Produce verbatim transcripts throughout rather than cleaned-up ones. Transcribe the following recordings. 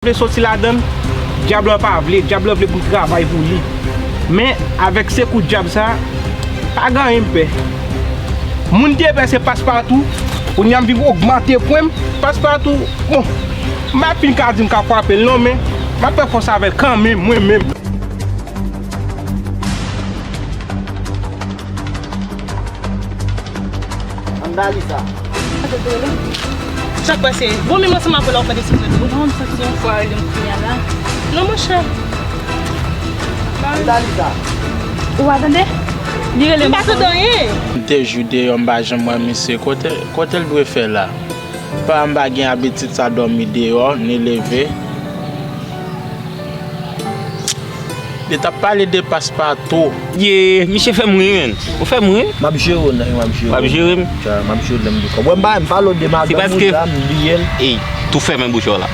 vle soti ladan l, dyab lan pa vle, dyab lan vle pou m travay pou li. Men, avèk sekou dyab sa, pa gen anyen m pè. Moun m te pè se Paspatou, kounye a m vin ogmante pwen m, Paspatou, bon, m pa fin ka di m ka frape l non, men m ap fè fòs avè l kanmenm, mwen menm. Andalisa. Sa k pase? Bon, menm ansanm avè l, w ap mande si m rete. Ou pa konn santi yon fwa rele m kounye a la? Non, monchè. Andalisa. Ou pa tande? Li rele m. M pa tande anyen. M te jou deyò, m pa janm wè misye. Kote, kote l dwe fè la? Pa m pa gen abitid sa dòmi deyò, ni leve. Li t ap pale de Paspatou. Ye, misye fè m ri, menn. Ou fè m ri. M ap jere w nan, m ap jere w. W ap jere m? Dja, m ap jere w lè m gen kòb. Wè, m pa, m pale w de madanm ou la, m bliye l. Ey, tou fèmen bouch ou la.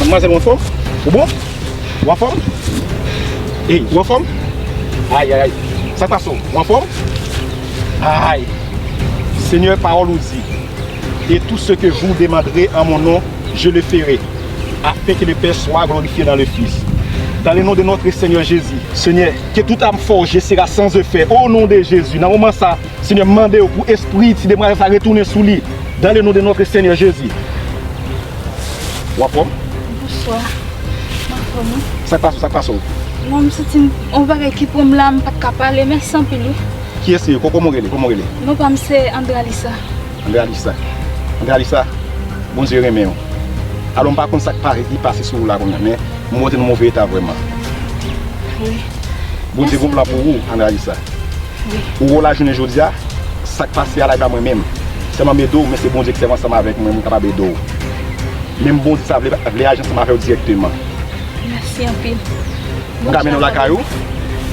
Manmwazèl, ou bon? Ou anfòm? Ou anfòm? Ey, ou anfòm? Ay, ay, ay. Sa k pase w? Ou anfòm? Ay. Seigneur, parole ou di, et tout ce que vous demanderez en mon nom, je le ferai, afin que le Père soit glorifié dans le Fils. Dans le nom de notre Seigneur Jésus, Seigneur, que toute arme forgée sera sans effet. Au nom de Jésus, nan moman sa, Seigneur, m mande w pou espri ti demwazèl sa retounen sou li. Dans le nom de notre Seigneur Jésus. Ou anfòm? Bonswa. M anfòm, wi. Sa k pase w? Sa k pase w? Non, m santi m, yon bagay ki pran m la, m pa t ka pale. Mèsi anpil, wi. Kiyès se yo? Ko-, kòman w rele? Kòman w rele? Non pa m se Andralisa. Andralisa. Andralisa, Bondye renmen w. Alò, m pa konn sa k pa-, ki pase sou ou la kounye a, men m wè w te nan move eta vrèman. Wi. Bondye gon plan pou ou, Andralisa. Wi. Ou wè w la jounen jodi a, sa k pase a la, e pa mwen menm. Sèlman m ede w, men se Bondye ki sèvi ansanm avèk mwen, mwen kapab ede w. Menm Bondye sa vle, vle aji ansanm avè w dirèkteman. Mèsi anpil. M ka mennen w lakay ou?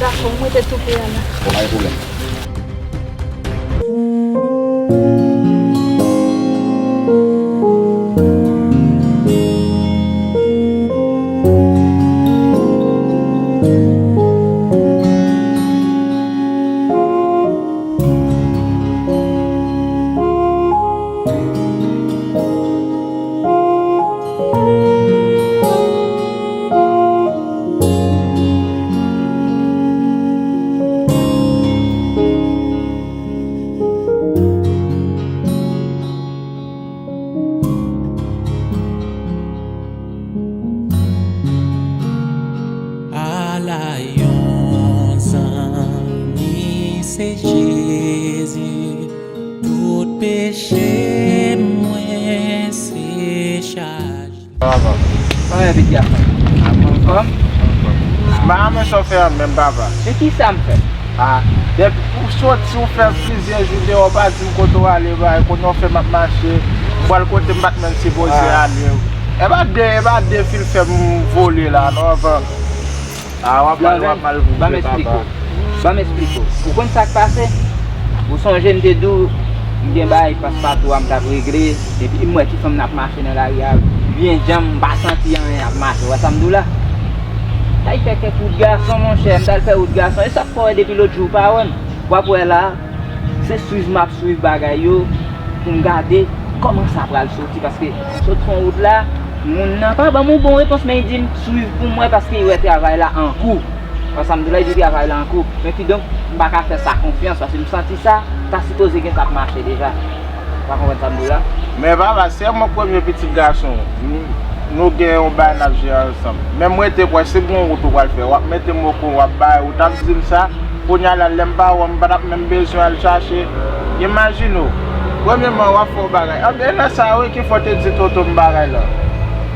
Dakò, m rete tou pre a la. Bon, pa gen pwoblèm. Ala yon zanmi se Jezi, tout peche mwen se chaj. Kòman pitit gason? Anfòm? M Pa renmen sa w fè an menm, papa. Men kisa m fè? Ah, depi ou soti, ou fè plizyè jou deyò, w pa di m kote w ale, bay, kounye a w fè m ap mache, m pral kote m pa t menm sipoze ale. E pa de, e pa de fi l fè m vole la, non, anvan. Ah, w ap mal, w ap mal viv, papa. Ban m eksplike w. Ban m eksplike w. Ou konn sa k pase? Ou sonje m te di w, m gen bagay Paspatou a m t ap regle, epi m wè ti fanm nan ap mache nan lari a, byen djanm, m pa santi anyen ap mache. Ou wè sa m di w la? Sa y fè kèk wout gason, monchè, m t al fè wout gason, e sa k fè w wè depi lòt jou w pa wè m. W ap wè la, se swiv m ap swiv bagay yo, pou m gade kòman sa pral soti, paske m sot fè yon wout la, moun nan pa ban m yon bon repons, men li di m swiv pou m wè, paske li wè travay la an kou. Ansanm de la, li di travay la an kou. Men kidonk, m pa ka fè sa konfyans, paske m santi sa, sa sipoze gen k ap mache deja. Ou pa konprann sa m di w la? Men papa, se mwen premye pitit gason. Nou gen yon bagay n ap jere ansanm. Men m rete kwè, se bon wout ou pral fè. W ap mete m okouran, w ap bay, ou t ap di m sa. Kounye a la, lè m pa wè w, m pa t ap menm bezwen al chache. Imajine w. Premyèman, w ap fè yon bagay. Anben, e nan sa wi ki fè w te di Toto m bagay la.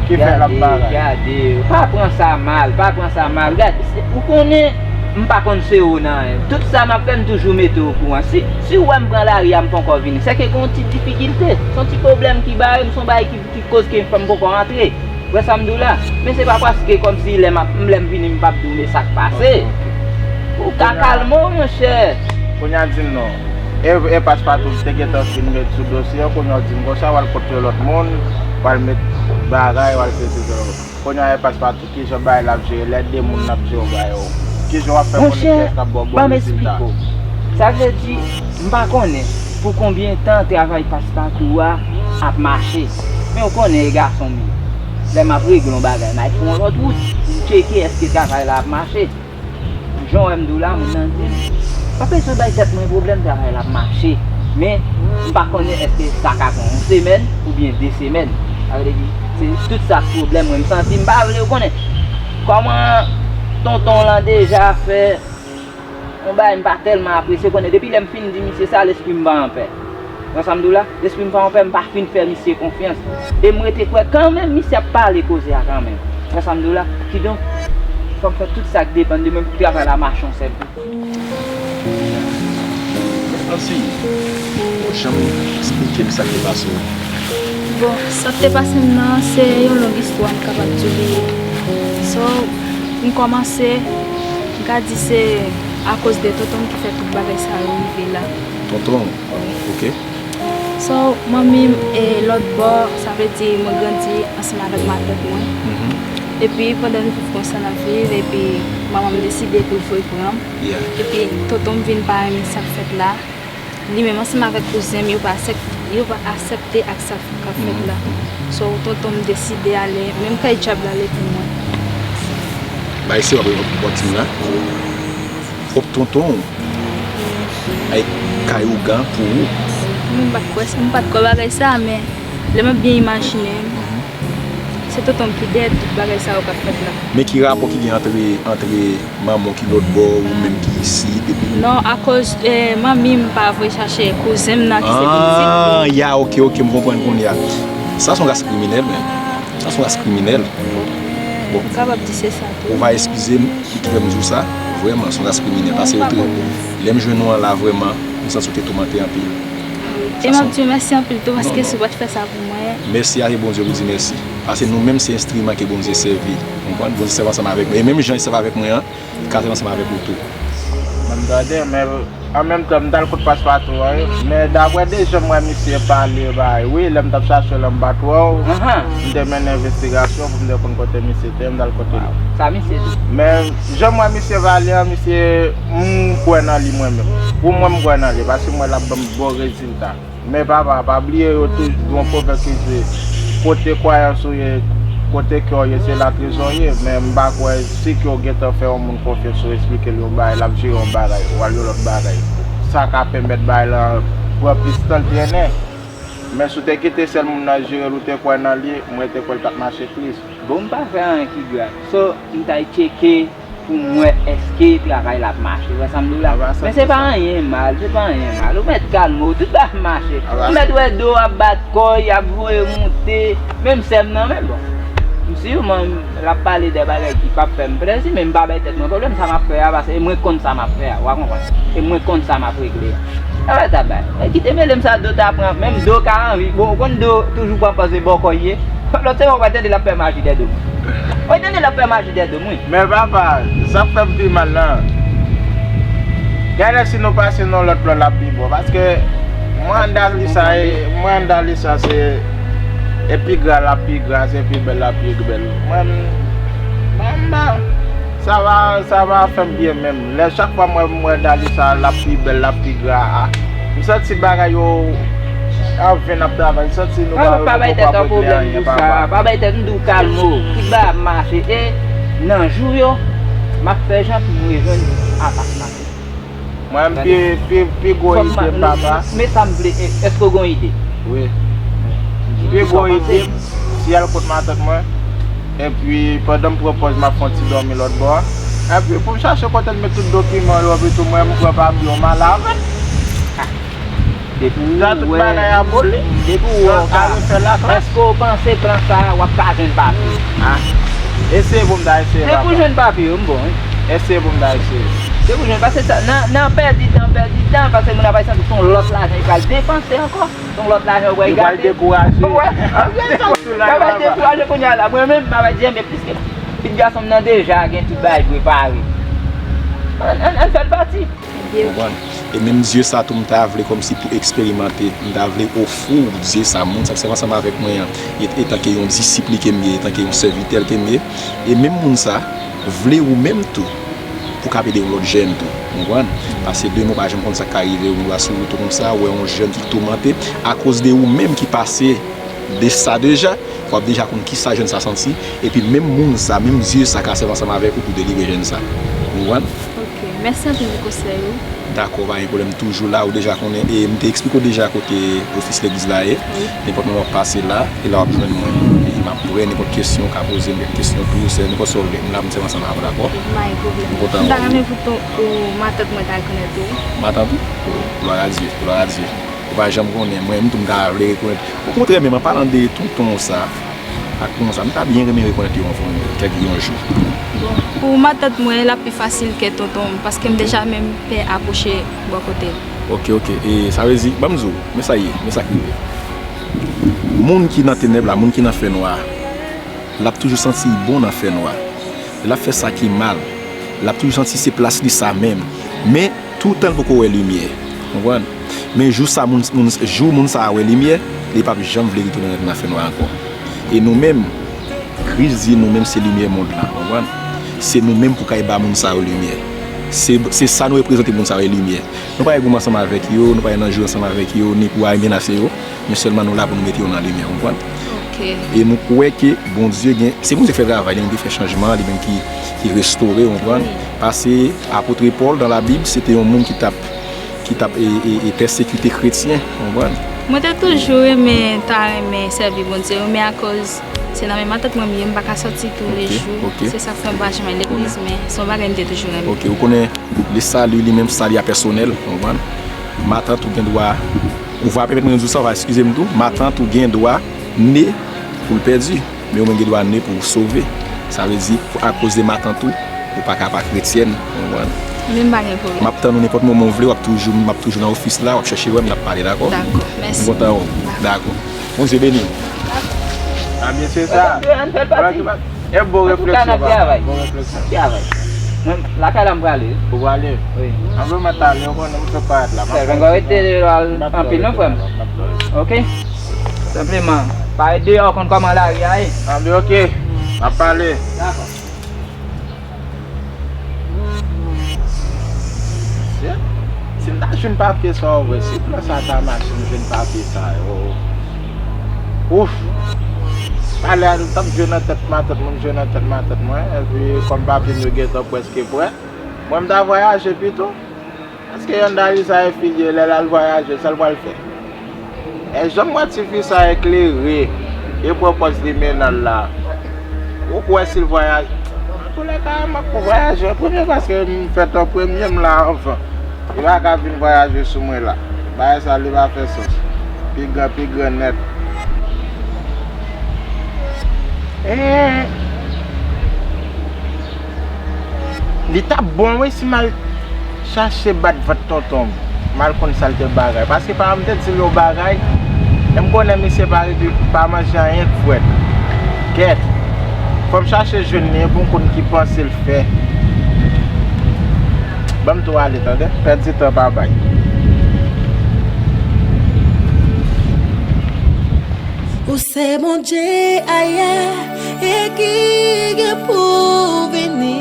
Ki fè l ap bagay. Gade, gade. Pa pran sa mal, pa pran sa mal. Gade, se, ou konnen, m pa konn se ou nan anyen. Tout sa m ap fè, m toujou mete w okouran. Si, si w wè m pran lari a, m poko vini, se ke gen yon ti difikilte. Se yon ti pwoblèm ki bare m, se yon bagay ki ki koz ke m poko antre. Wè sa m di w la? Men se pa paske kòmsi lè m ap, lè m vini m p ap di w men sa k pase. Ou ka kalme w, monchè. Kounye a di m non. E, e Paspatou te gentan fin met sou dosye an, kounye a w di m konsa, w al kot yon lòt moun, w al met bagay, w al fè ti jan. Kounye a e Paspatou, kijan bagay la ap jere, lè de moun n ap jere yon bagay yo. Kijan w ap fè konnen kiyès k ap ba w bon rezilta? Monchè, ban m eksplike w. Sa vle di, m pa konnen pou konbyen tan travay Paspatou a ap mache. Men w konnen e gason m ye. Lè m ap regle yon bagay, m al fè yon lòt wout, m tcheke èske travay la ap mache. Jan w wè m di w la, moun nan di m, pa bezwen bay tèt mwen pwoblèm, travay la ap mache. Men, m pa konnen èske sa ka pran yon semèn oubyen de semèn. Sa vle di, se tout sa pwoblèm mwen, m santi m pa vle w konnen. Kòman tonton w lan deja fè yon bagay m pa tèlman apresye, konnen depi lè m fin di misye sa, lespri m pa anpè. Wè sa m di w la? Lespri m pa anpè, m pa fin fè misye konfyans. E m rete kwè kanmenm misye ap pale koze a kanmenm. Wè sa m di w la? Kidonk, fò m fè tout sa k depann de mwen pou travay la mache yon sèl kou. Ansi, bon, janm esplike m sa k te pase w. Bon, sa k te pase m nan, se yon long istwa m kapab di w li ye. So, m kòmanse, m ka di se akoz de tonton m ki fè tout bagay sa yo rive la. Tonton w? Wi. Ok. So, manmi m, e, lòt bò, sa vle di mwen grandi ansanm avèk matant mwen. Mhm. Epi, pandan n viv konsa, n ap viv, epi manman m deside pou l voye pran m. Yeah. Epi, tonton m vin pa renmen sa k fèt la. Li menm ansanm avèk kouzen m, yo pa asèp-, yo pa aksepte ak sa k ap fèt la. Mhm. So, tonton m deside ale, menm kay dyab la l ale pou mwen. Bay se w ap, w ap di m la. Pwòp tonton w ay kay ougan pou ou. M pa t kwè sa, m pa t kwè bagay sa, men lè m ap byen imajine, se tonton m ki dèyè tout bagay sa yo k ap fèt la. Men ki rapò ki gen antre, antre manman w ki lòt bò, ou menm ki isit, epi... Non, akoz, eh, manmi m pa voye chache kouzen m nan ki se pitit li. Ah, ya, ok, ok, m konprann kounye a. Sa se yon ras kriminèl, men. Sa se yon ras kriminèl. Bon. M kapab di se sa tou. Ou va eskize m, Li ki fè m di w sa, vrèman, se yon ras kriminèl. Paske ou te, lè m jwenn ou an la, vrèman, m santi w te toumante anpil. E m ap di w mèsi anpil tou, paske si w pa t fè sa pou mwen. Mèsi a, se Bondye pou di mèsi. Paske nou menm, se enstriman ke Bondye sèvi. Ou konprann? Bondye sèvi ansanm avèk nou. E menm jan li sèvi avèk mwen an, li ka sèvi ansanm avèk ou tou. Mwen tande, men An menm tan, m t al kot Paspatou an, wi. Men daprè de jan m wè misye pale, bay, wi, lè m t ap chache w la, m pa t wè w. Ahan. M te mennen envestigasyon pou m te konn kote misye te ye, m t al kote li. Sa misye di? Men jan m wè misye pale an, misye, m kwè nan li mwen menm. Pou mwen, m kwè nan li, paske m wè l ap ban m bon rezilta. Men papa, pa bliye yo toujou gen yon pwovèb ki di, kote kwayans ou ye, kote kè w ye, se la trezò ye. Men m pa kwè si kè w gentan fè yon moun konfyans, ou esplike l yon bagay, l ap jere yon bagay, ou al yon lòt bagay. Sa ka pèmèt bagay lan pran plis tan l trennen. Men si w te kite sèl moun nan jere l, ou te kwè nan li, mwen te kwè l t ap mache plis. Bon, m pa fè anyen ki grav. So, m t al tcheke pou m wè èske travay la ap mache. Ou wè sa m di w la? Men se pa anyen mal, se pa anyen mal. Ou mèt kalme w, tout bagay ap mache. Ou mèt wè do ap bat kò l, y ap voye moute. Menm sè m nan, men bon. M Siman l ap pale de bagay ki p ap fè m plezi, men m pa bay tèt mwen pwoblèm, sa m ap fè a, paske e mwen konn sa m ap fè a, w a konprann? E mwen konn sa m ap regle a. E sa bay. E kite mele m sa, do ta pran, menm do ka anvi. Bon, ou konn do toujou pran pòz e bòkò ye. Lòt semèn w pral tande l ap fè maji dèyè do m. W pral tande l ap fè maji dèyè do m, wi. Men papa, sa k fè m pi mal lan, genlè si nou pase nan lòt plan l ap pi bon, paske mwen anndan li sa, e, mwen anndan li sa se, e pi gra l ap pi gra, se pi bèl l ap pi bèl. Mwen, mwen, mwen, sa va, sa va fè m byen menm. Lè chak fwa mwen, mwen anndan li sa l ap pi bèl, l ap pi gra a, m santi bagay yo an ven n ap travay, m santi nou pa, pa bay tèt an pwoblèm pou sa, pa bay tèt, m di w kalme w, tout bagay ap mache, e nan jou yo, m ap fè jan pou m rejwenn apas maten. Mwen, pi, pi, pi gwo ide m, papa. Men sa m vle, e, èske w gen yon ide? Wi. Pi gwo ide m, se al kot matant mwen. Epi, pandan m pran pòz, m ap fè yon ti dòmi lòt bò a. Epi, pou m chache kote l met tout dokiman yo, epi tou mwen, m pran papye yo, m ale avè l. Depi w wè, depi w wè w ka, èske w panse plan sa a, w ap ka jwenn papye? Ah. Eseye pou m ta eseye, papa. Se pou jwenn papye yo, m bon, wi. Eseye pou m ta eseye. Se pou jwenn, paske sa, nan, nan pèdi tan, pèdi tan, paske moun ap santi se yon lòt lajan li pral depanse ankò. Se yon lòt lajan ou pral gate. Li pral dekouraje. Ou wè? Li pral dekouraje kounye a la. Mwen menm, m ap di, men piske pitit gason m nan deja gen tout bagay prepare. Ann, ann, ann fè l pati. Konprann? E menm zye sa tou, m ta vle kòmsi pou eksperimante, m ta vle ofri w zye sa, moun sa k sèvi ansanm avèk mwen an, e, etanke yon disip li ke m ye, etanke yon sèvitè l ke m ye, e menm moun sa vle ou menm tou pou k ap ede yon lòt jèn tou, konprann? Paske demen ou pa janm konn sa k ka rive w, ou a sou wout ou konsa, ou wè yon jèn ki toumante akoz de ou menm ki pase de sa deja, w ap deja konn kisa jèn sa santi, epi menm moun sa, menm zye sa ka sèvi ansanm avèk ou pou delivre jèn sa. Ou konprann? Ok, mèsi anpil pou konsèy ou. Dakò, pa gen pwoblèm, toujou la, ou deja konnen, e m te eksplike w deja kote ofis legliz la ye. Wi. Nenpòt moman w ap pase la, e la w ap jwenn mwen. E m ap prè nenpòt kesyon w ka poze m, kèk kesyon tou, se nenpòt sa w vle. M la pou m sèvi ansanm avè w, dakò? Pa gen pwoblèm. M kontan wè w. M ta renmen pou ton, pou matant mwen ta rekonèt ou. Matant ou? Glwa a Dye, glwa a Dye. Ou pa janm konnen, mwen menm tou m ta vle rekonèt. Okontrè, menm an palan de tonton sa, ak tonton sa, m ta byen renmen rekonèt yo anvan kèk yon jou. Bon, pou matant mwen, l ap pi fasil ke tonton m, paske m deja menm pè apwoche bò kote l. Ok, ok. E sa vle di, ban m di w, men sa ye, men sa k rive. Moun ki nan tenèb la, moun ki nan fènwa, l ap toujou santi l bon nan fènwa. L ap fè sa ki mal. L ap toujou santi se plas li sa menm. Men, toutan l poko wè limyè. Konprann? Men jou sa, moun, moun, jou moun sa a wè limyè, li p ap janm vle retounen nan fènwa ankò. E nou menm, Kris di nou menm se limyè mond lan. Konprann? Se nou menm pou kay ba moun sa yo limyè. Se, se sa nou reprezante moun sa yo, limyè. Nou pa gen goumen ansanm avèk yo, nou pa gen nan jwe ansanm avèk yo, ni pou al menase yo, men sèlman nou la pou nou mete yo nan limyè, ou konprann? Ok. E nou kwè ke Bondye gen, se Bondye k fè travay li, li menm ki fè chanjman an, li menm ki, ki restore, ou konprann? Wi. Paske apot Pòl, nan Labib, se te yon moun ki t ap, ki t ap, e, e, e pèsekite kretyen, ou konprann? Mwen te toujou renmen, ta renmen sèvi Bondye, wi, men akoz se nan men matant mwen m ye, m pa ka sòti toulejou. Ok, ok. Se sa k fè m pa janm al legliz, men se yon bagay m te toujou renmen. Ok, ou konnen, le salut li menm, sa li a pèsonèl, ou konprann? Matant ou gen dwa, ou va pèmèt mwen di w sa, ou va eskize m tou, matant ou gen dwa ne pou l pèdi, men ou menm gen dwa ne pou w sove. Sa vle di, pou, akoz de matant ou, ou pa ka pa kretyèn, ou konprann? Men m pa gen pwoblèm. M ap tann ou nenpòt moman w vle, w ap toujou, m ap toujou nan ofis la, w ap chèche wè m, n ap pale, dakò? Dakò, mèsi. M kontan wè w. Dakò. Dakò. Bondye beni w. A mesye sa. Ann fè l pati. E bon refleksyon, papa. Bon refleksyon. Travay. Mwen, lakay la m prale. Ou prale? Wi. Ann, mwen t ale, ou konnen m sot parèt la. Sèl mwen rete anpil non, frè m. Ok? Senpleman, parèt deyò, konn kòman lari a ye. Ann, ok. N ap pale. Dakò. Si, si m ta jwenn papye sa yo vre, si plan sa ta mache, m jwenn papye sa yo. Ouf! Talè a, m t ap jwe nan tèt matant mwen, m jwe nan tèt matant mwen, epi kòm papye m yo gentan prèske prè, mwen m ta vwayaje pito. Èske Yandalisa e fidye lè l al vwayaje, sa l pral fè? E jan m wè tifi sa eklere e pran pòz li mennen l la, ou kwè si l vwayaje? Antoulèka, m ap vwayaje an premye paske m fèt an premye, m la anvan. Li pa ka vin vwayaje sou mwen la. Bagay sa, li pa fè sans. Pi gran, pi gran nèt. Eh, li t ap bon wi si m al chache bat vant tonton m. M al konn sa l te bagay. Paske papa m te di l yon bagay, e m konnen misye pa regle, pa manje anyen k frèt. Kèt. Fò m chache jwenn li pou m konn ki panse l fè. Ban m tou ale, tande? Pèdi tan pa bay. Ou se Bondye ayè e ki gen pou vini.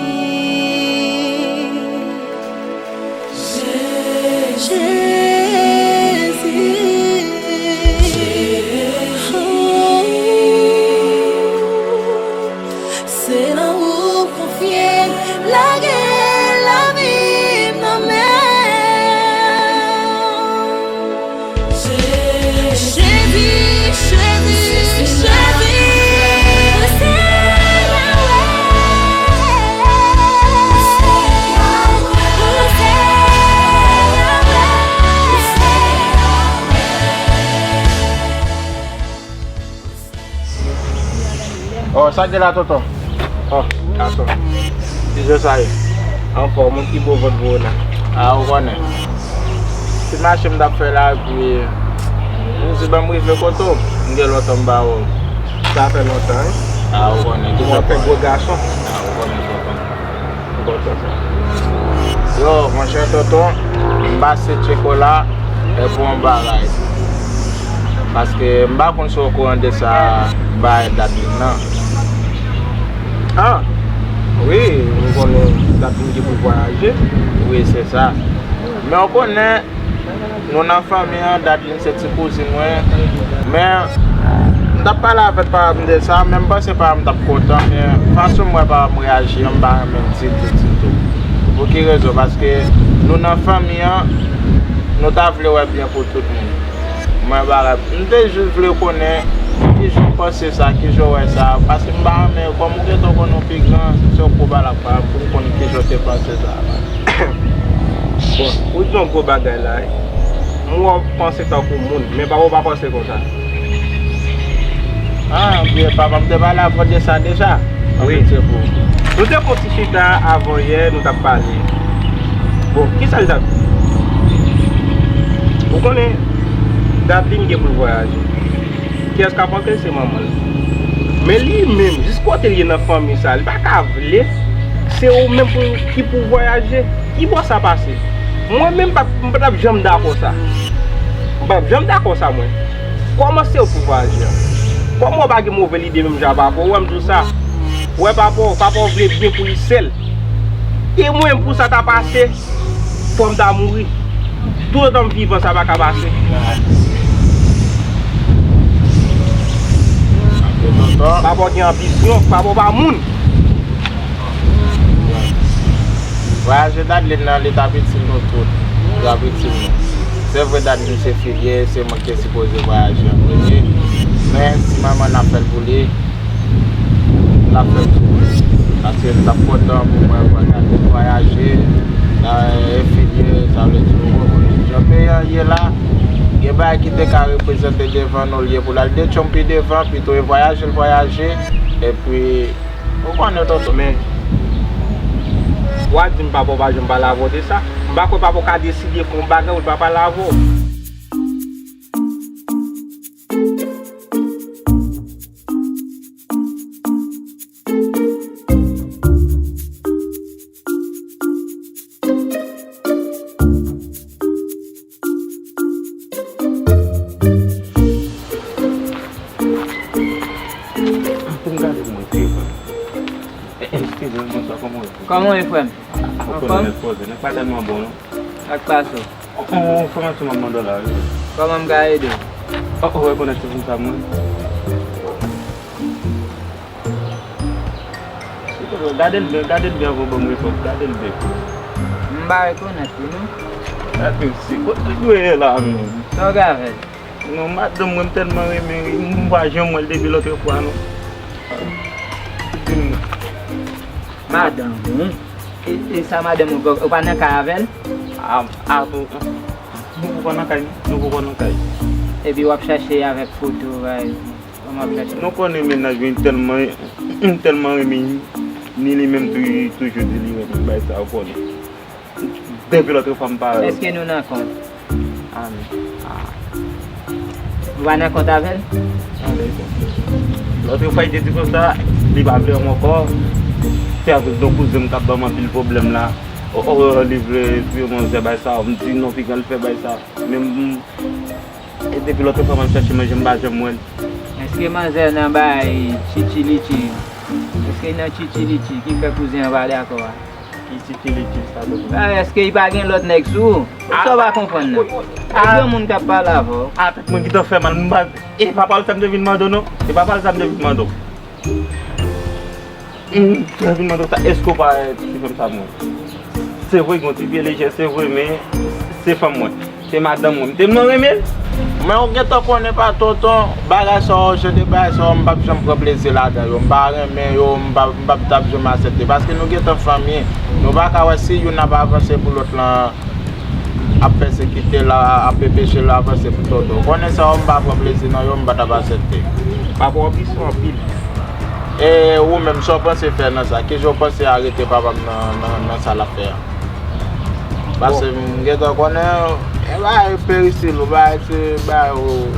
Jezi. Oh. Se nan ou m konfye, lage lavi m nan men w. Jezi, Jezi, Jezi, ou se Yahweh, ou se Yahweh, ou se Yahweh. Oh, sa k gen la, tonton? Oh, gason. Kijan sa ye? Anfòm, ou ki bo vant pou ou la? A, ou konnen. Ti mache m t ap fè la, epi m di ban m rive kote w. M gen lontan m pa wè w. Sa fè lontan, wi. A, ou konnen. Ou ap fè gwo gason. A, ou konnen, tonton. Yo, monchè tonton, m pase tcheko la, e pou yon bagay. Paske m pa konn si w okouran de sa, bagay Dadlin nan. Ah, wi, m konnen Dadlin gen pou l vwayaje. Wi, se sa. Men w konnen, nou nan fanmi an, Dadlin se ti kouzin mwen. Men, m t ap pale avèk papa m de sa, men m panse papa m t ap kontan, men fason m wè papa m reyaji an, m pa renmen l ditou, ditou. Pou ki rezon? Paske nou nan fanmi an, nou ta vle wè byen pou tout moun. Mwen, bagay, m te jis vle konnen kijan w panse sa, kijan w wè sa, paske m pa renmen, kòm ou gentan konn ou pi gran, se w k pou pale ak papa m pou m konn kijan w te panse sa. Bon, ou di yon gwo bagay la, wi. M wè w panse tankou moun, men papa w pa panse konsa. Ah, byen, papa m te pale avè w de sa deja. Wi. Anpil se pou. Nou te fè yon ti chita avan yè, nou t ap pale. Bon, kisa l t ap di? Ou konnen, Dadlin gen pou l vwayaje. Kiyès k ap antre l? Se manman l. Men li menm, jis kote l ye nan fanmi sa, li pa ka vle se ou menm pou, ki pou vwayaje. Ki bò sa pase? Mwen menm, m p ap, m p ap janm dakò sa. M p ap janm dakò sa, mwen. Kòman se ou pou vwayaje a? Kòman w pa gen move lide menm jan papa w? Ou wè m di w sa. Ou wè papa w, papa w vle byen pou li sèl. E mwen menm, pou sa ta pase, fò m ta mouri. Toutotan m vivan, sa pa ka pase. Papa w gen anbisyon, papa w pa moun. Vwayaje Dadlin nan, li t ap itil nou tout. Li t ap itil nou. Se vre, Dadlin se fi l ye, se mwen ki te sipoze vwayaje an premye. Men, si manman l ap fè l pou li, l ap fè l tou. Paske m t ap kontan pou mwen wè Dadlin vwayaje, e fi l ye, sa vle di, ou konprann jan peyi an ye la, gen bagay ki te ka reprezante devan nou, l ye pou l al de tchonm pi devan, pito e vwayaje l vwayaje, epi, ou konnen, tonton. Men, w a di m papa w pa janm pale avè w de sa. M pa kwè papa w ka deside fè yon bagay ou l pa pale avè w. Pou m gade kòman l te ye, frè m. Eh, eh, eskize m, bonswa, kòman w ye? Kòman w ye, frè m? Ou konnen nèt poze, nèt pa tèlman bon, non. Sa k pase w? Yon enfòmasyon m ap mande w la, wi. Kòman m ka ede w? Oh, ou rekonèt ti fi sa mwen? Gade l byen, gade l byen avan w ban m repons. Gade l byen. M pa rekonèt li, non. Gade, se kote l dwe ye la, menm? Sa w gen avè l? Non, madanm mwen, m tèlman renmen, wi. M pa janm wè l depi lòt fwa, non. Madanm ou? E, e sa madanm ou, ou pa nan kay avè l? A, a, nou, nou poko nan kay, non. Nou poko nan kay. Epi w ap chache avèk foto, bay, kòman w ap chache? Nou konnen mennaj mwen tèlman M tèlman renmen li, ni li menm tou, li toujou di li renmen bay sa, ou konnen. Depi lòt fwa m pa. Èske nou nan kont? Ah, men. Ah. Ou pa nan kont avè l? Ah, men. Lòt fwa, li te di konsa, li pa vle m ankò. Se akoz de yon kouzen m k ap ban m anpil pwoblèm la. O, o, o, li vle touye manzè bay sa, m di non, piga l fè bay sa. Men m, e depi lòt fwa m ap chache manje, m pa janm wè l. Èske manzè nan bay Chichi Lichi? Èske nan Chichi Lichi ki fè kouzen an pa dakò a? Ki Chichi Lichi sa tou? Ah, èske li pa gen lòt nèg sou ou? Sa w pa konprann nan? E granmoun k ap pale avè w. Ah, tèt mwen gentan fè mal, m pa, e pa pale sa m te vin mande w non. E pa pale sa m te vin mande w. M te vin mande w sa, èske w pa wè ti fanm sa mwen? Se vre, gen yon ti pye lejè, se vre, men se fanm mwen. Se madanm mwen. M tèlman renmen l. Men ou gentan konnen pa tonton, bagay sa yo, jan de bagay sa yo, m p ap janm pran plezi ladan yo. M pa renmen yo, m p ap, m p ap t ap janm aksepte. Paske nou gentan fanmi. Nou pa ka wè si youn ap avanse pou lòt lan ap pèsekite l, ap enpeche l avanse pou tonton. Ou konnen sa yo, m pa pran plezi nan yo, m pa t ap aksepte. Papa w anbisyon anpil. E ou menm, sa w panse fè nan sa? Kijan w panse arete papa m nan, nan, nan sa l ap fè a? Paske m gentan konnen, e bagay peristil, ou bagay se bagay ou,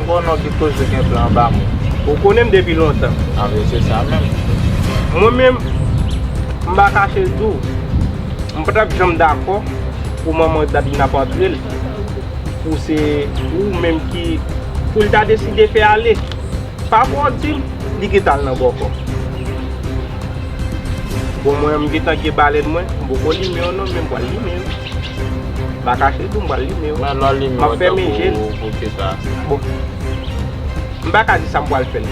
m konnen w ki toujou gen plan anba men w. Ou konnen m depi lontan. A wi, se sa menm. Mwen menm, m pa kache l di w, m pa t ap janm dakò pou manman Dadina pa antre l, pou se ou menm ki, pou l ta deside fè ale. Papa w di m, li gentan al nan bòkò. Bon, mwen, m gentan gen balèn mwen, m poko limen yo non, men m pral limen yo. M pa kache tou, m pral limen yo. Men lè w limen yo, m ap fèmen je l. Tankou pou kisa? Bon. M pa ka di sa m pral fè l.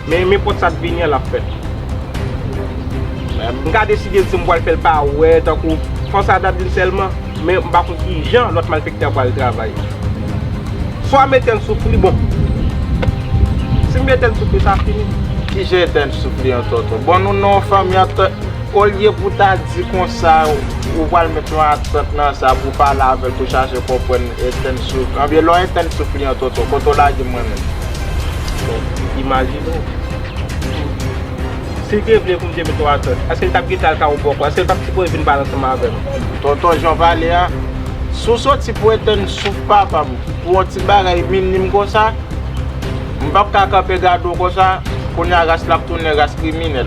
Men nenpòt sa k vini an, l ap fèt. M ka deside di m pral fè l pa wè, tankou fòs a Dadin sèlman, men m pa konn kijan lòt malfektè pral travay. Swa m etèn souf li, bon. Si m etèn souf li, sa fini. Kijan etèn souf li an, tonton? Bon, nou nan yon fanmi antan, olye pou ta di konsa, ou pral met yon atant nan sa pou pale avè l, pou chache konprann etèn souf. Anbyen, lè w etèn souf li an, tonton, kote w lage mwen menm? Bon, imajine w. Si l te vle pou m te met yon atant, èske l t ap gentan al kay ou bòkò? Èske l p ap sipoze vin pale ansanm avè m? Tonton, jan w pale a, si w soti pou etèn souf papa m, pou yon ti bagay minim konsa, m p ap ka kanpe gade w konsa, kounye a ras la ap tounen ras kriminèl.